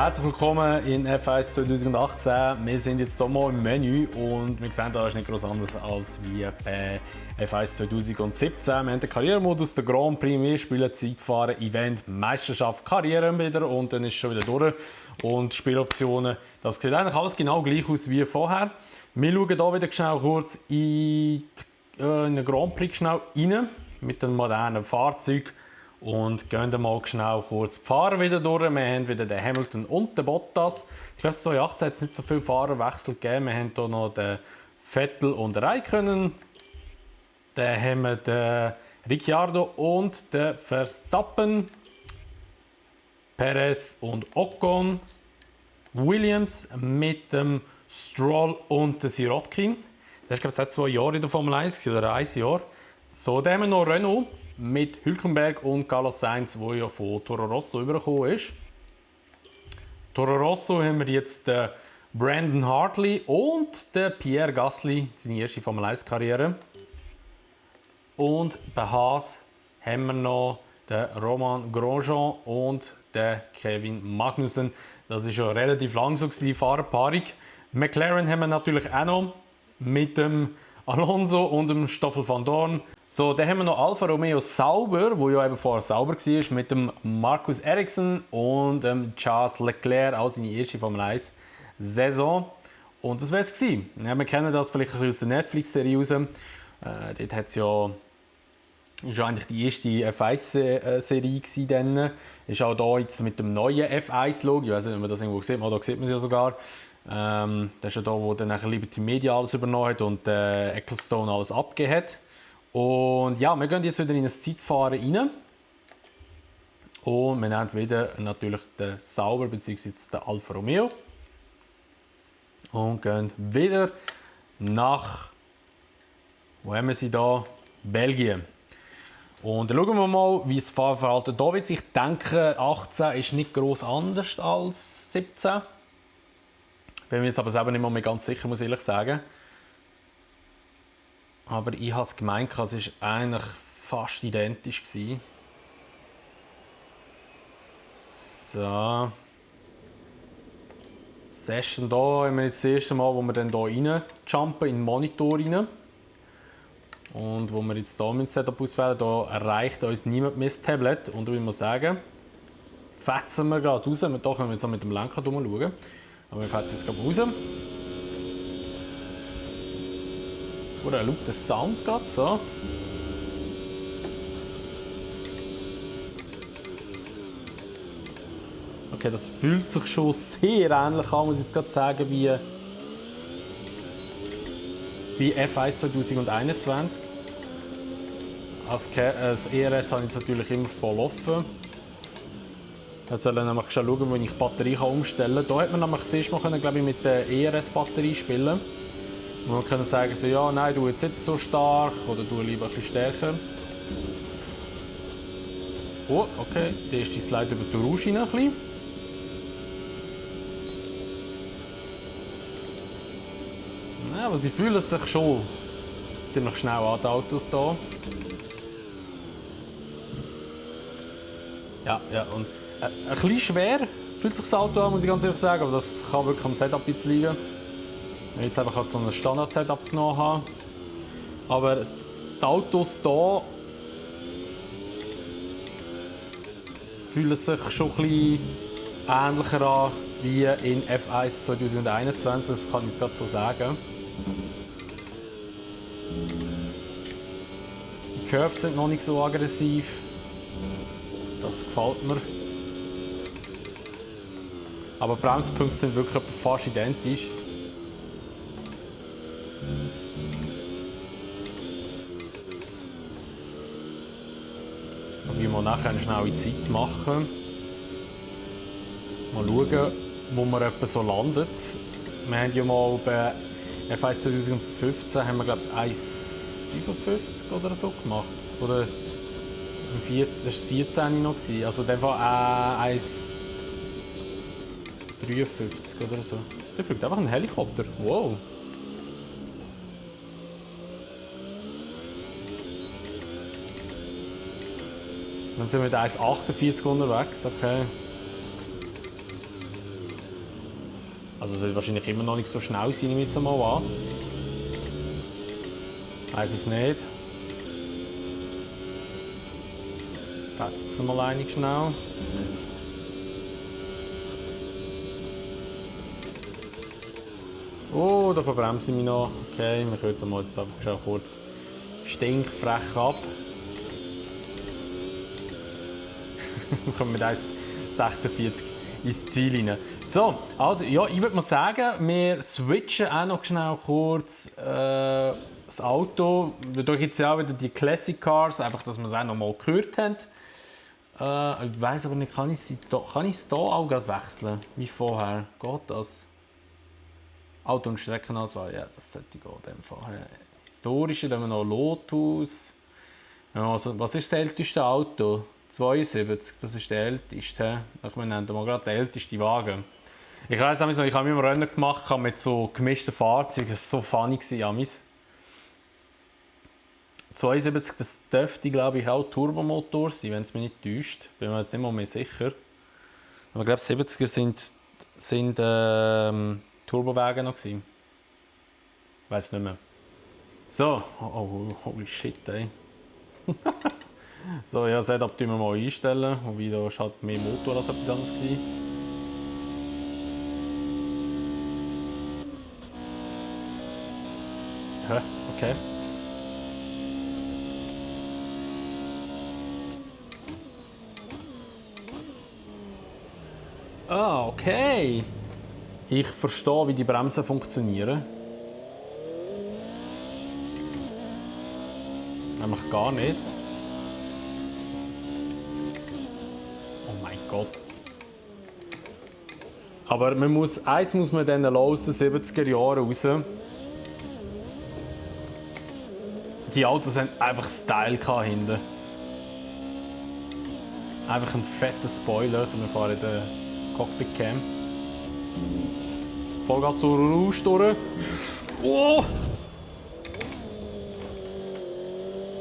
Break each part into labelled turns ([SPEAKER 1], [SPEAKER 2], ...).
[SPEAKER 1] Herzlich willkommen in F1 2018. Wir sind jetzt hier mal im Menü und wir sehen, da ist nicht groß anders als wie bei F1 2017. Wir haben den Karrieremodus, den Grand Prix, wir spielen Zeitfahren, Event, Meisterschaft, Karriere wieder und dann ist es schon wieder durch. Und Spieloptionen, das sieht eigentlich alles genau gleich aus wie vorher. Wir schauen hier wieder schnell kurz in den Grand Prix schnell rein mit einem modernen Fahrzeug. Und gehen dann mal schnell kurz die Fahrer wieder durch. Wir haben wieder den Hamilton und den Bottas. Ich glaube, 2018 hat es nicht so viele Fahrerwechsel gegeben. Wir haben hier noch den Vettel und den Räikkönen. Dann haben wir den Ricciardo und den Verstappen. Perez und Ocon. Williams mit dem Stroll und dem Sirotkin. Der ist, glaube ich, seit 2 Jahren in der Formel 1 oder 1 Jahr. So, dann haben wir noch Renault mit Hülkenberg und Carlos Sainz, der ja von Toro Rosso übergekommen ist. Toro Rosso haben wir jetzt den Brandon Hartley und den Pierre Gasly, seine erste Formel 1-Karriere. Und bei Haas haben wir noch den Romain Grosjean und den Kevin Magnussen. Das war schon relativ lang so, die Fahrerpaarung. McLaren haben wir natürlich auch noch mit dem Alonso und dem Stoffel van Dorn. So, dann haben wir noch Alfa Romeo Sauber, wo ja eben vorher Sauber war, mit dem Marcus Ericsson und dem Charles Leclerc, auch seine erste Formel 1 Saison. Und das wäre es gewesen. Ja, wir kennen das vielleicht aus der Netflix-Serie raus. Dort hat es ja ist eigentlich die erste F1-Serie gewesen. Ist auch hier jetzt mit dem neuen F1-Logo. Ich weiß nicht, ob man das irgendwo sieht, aber da sieht man es ja sogar. Das ist ja da, wo dann Liberty Media alles übernommen hat und Ecclestone alles abgegeben hat. Und ja, wir gehen jetzt wieder in das Zeitfahren rein. Und wir nehmen wieder natürlich den Sauber bzw. den Alfa Romeo. Und gehen wieder nach, wo haben wir sie da? Belgien. Und dann schauen wir mal, wie das Fahrverhalten hier wird. Ich denke, 18 ist nicht gross anders als 17. Bin mir jetzt aber selber nicht mehr ganz sicher, muss ich ehrlich sagen. Aber ich habe es gemeint, es war eigentlich fast identisch. So. Session hier haben wir jetzt das erste Mal, wo wir dann hier reinjumpen in den Monitor rein. Und wo wir jetzt hier mit dem Setup auswählen, da erreicht uns niemand mehr das Tablet. Und ich muss sagen, fetzen wir gerade raus. Hier können wir jetzt auch mit dem Lenker schauen. Aber wir fetzen jetzt gerade raus. Oder ein lauter Sound gerade, so. Okay, das fühlt sich schon sehr ähnlich an, muss ich jetzt gerade sagen, wie F1 2021. Als ERS habe ich jetzt natürlich immer voll offen. Jetzt soll ich nämlich schon schauen, wo ich die Batterie umstellen kann. Hier hat man nämlich das erste Mal, glaube ich, mit der ERS-Batterie spielen. Und man kann sagen, so, ja, nein, du jetzt nicht so stark oder du lieber ein bisschen stärker. Oh, okay, der erste Slide über die Rouge rein. Ein bisschen. Ja, aber sie fühlen sich schon ziemlich schnell an, die Autos hier. Ja, und ein bisschen schwer fühlt sich das Auto an, muss ich ganz ehrlich sagen, aber das kann wirklich am Setup jetzt liegen. Ich jetzt einfach so ein Standard-Setup genommen habe. Aber die Autos hier fühlen sich schon ein bisschen ähnlicher an wie in F1 2021, das kann ich gerade so sagen. Die Curbs sind noch nicht so aggressiv. Das gefällt mir. Aber die Bremspunkte sind wirklich fast identisch. Wie wir nachher eine schnelle Zeit machen. Mal schauen, wo wir etwa so landet. Wir haben ja mal bei F1 2015 haben wir, glaube ich, 1,55 oder so gemacht. Oder das war das 14 noch. Also in dem Fall 1,53 oder so. Da fliegt einfach ein Helikopter. Wow! Dann sind wir mit 1,48 unterwegs, okay. Also es wird wahrscheinlich immer noch nicht so schnell sein, nehme ich jetzt mal an. Ich weiss es nicht. Fetzt jetzt mal einig schnell. Oh, da verbremse ich mich noch. Okay, wir können jetzt mal einfach schon kurz stinkfrech ab. Wir kommen mit 1,46 ins Ziel rein. So, also ja, ich würde mal sagen, wir switchen auch noch schnell kurz das Auto. Da gibt es ja auch wieder die Classic Cars, einfach, dass wir es auch noch mal gehört haben. Ich weiss aber nicht, kann ich es hier auch gerade wechseln, wie vorher? Geht das? Auto- und Streckenauswahl, ja, das sollte gehen in dem Fall. Historische, dann haben wir noch Lotus. Ja, also, was ist das älteste Auto? 72, das ist der älteste. Wir nennen mal gerade den ältesten Wagen. Ich weiss, ich habe immer Rennen gemacht mit so gemischten Fahrzeugen, das war so funny. 72, das dürfte, glaube ich, auch Turbomotor sein, wenn es mich nicht täuscht. Bin mir jetzt nicht mal mehr sicher. Aber ich glaube, 70er sind Turbowagen noch gewesen. Ich weiß nicht mehr. So, oh, holy shit, ey. So, ja, Setup tun wir mal einstellen. Wobei, da war halt mehr Motor als etwas anderes gewesen. Hä? Okay. Ah, okay. Ich verstehe, wie die Bremsen funktionieren. Nämlich gar nicht. Oh mein Gott. Aber eins muss man dann aus den 70er Jahren raus. Die Autos haben einfach Style hinten. Einfach ein fetter Spoiler, so wir fahren in der Cockpit-Cam. Vollgas so raus durch. Oh!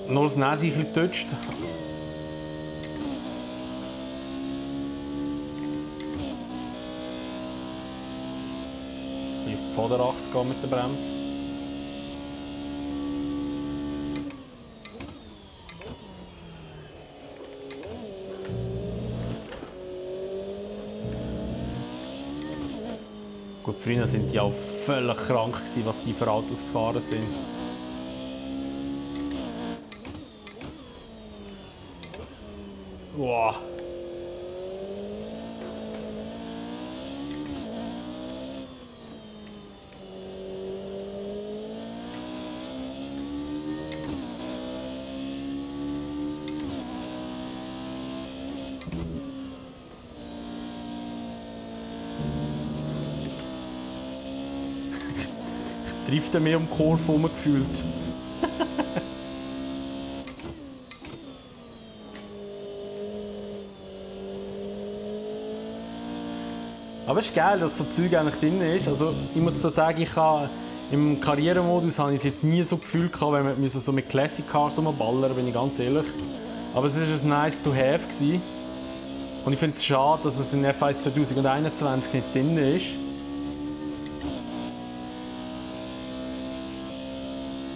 [SPEAKER 1] Nur das Nase ein bisschen getutscht. Ich auf die Vorderachse gehen mit der Bremse. Gut, früher sind die auch völlig krank gewesen, was die für Autos gefahren sind. Wow. Ich drifte mehr um die Kurve herum gefühlt. Aber es ist geil, dass so Zeug eigentlich drin ist. Also, ich muss so sagen, im Karrieremodus habe ich es jetzt nie so gefühlt, wenn wir so mit Classic Cars rumballern, bin ich ganz ehrlich. Aber es war ein nice to have gewesen. Und ich finde es schade, dass es in F1 2021 nicht drin ist.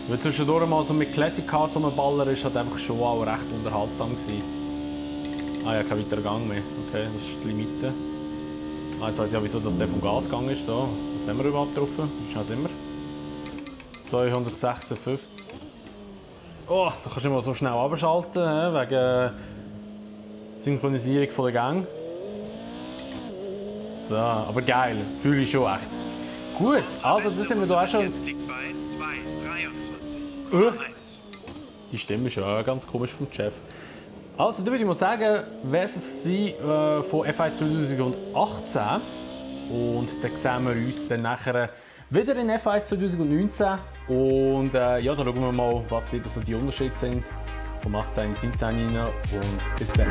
[SPEAKER 1] Weil zwischendurch mal so mit Classic Cars rumballern ist halt einfach schon auch recht unterhaltsam gewesen. Ah ja, kein weiterer Gang mehr. Okay, das ist die Limite. Ah, jetzt weiss ich ja, wieso dass der vom Gas gegangen ist. Da. Was haben wir überhaupt drauf? Wie schnell sind wir? 256. Oh, da kannst du immer so schnell abschalten, wegen Synchronisierung der Gänge. So, aber geil. Fühle ich schon echt. Gut, also das sind wir da auch schon. Die Stimme ist ja ganz komisch vom Chef. Also, da würde ich mal sagen, wäre es von F1 2018. Und dann sehen wir uns dann nachher wieder in F1 2019. Und ja, dann schauen wir mal, was die Unterschiede sind. Vom 18 ins 19 rein. Und bis dann.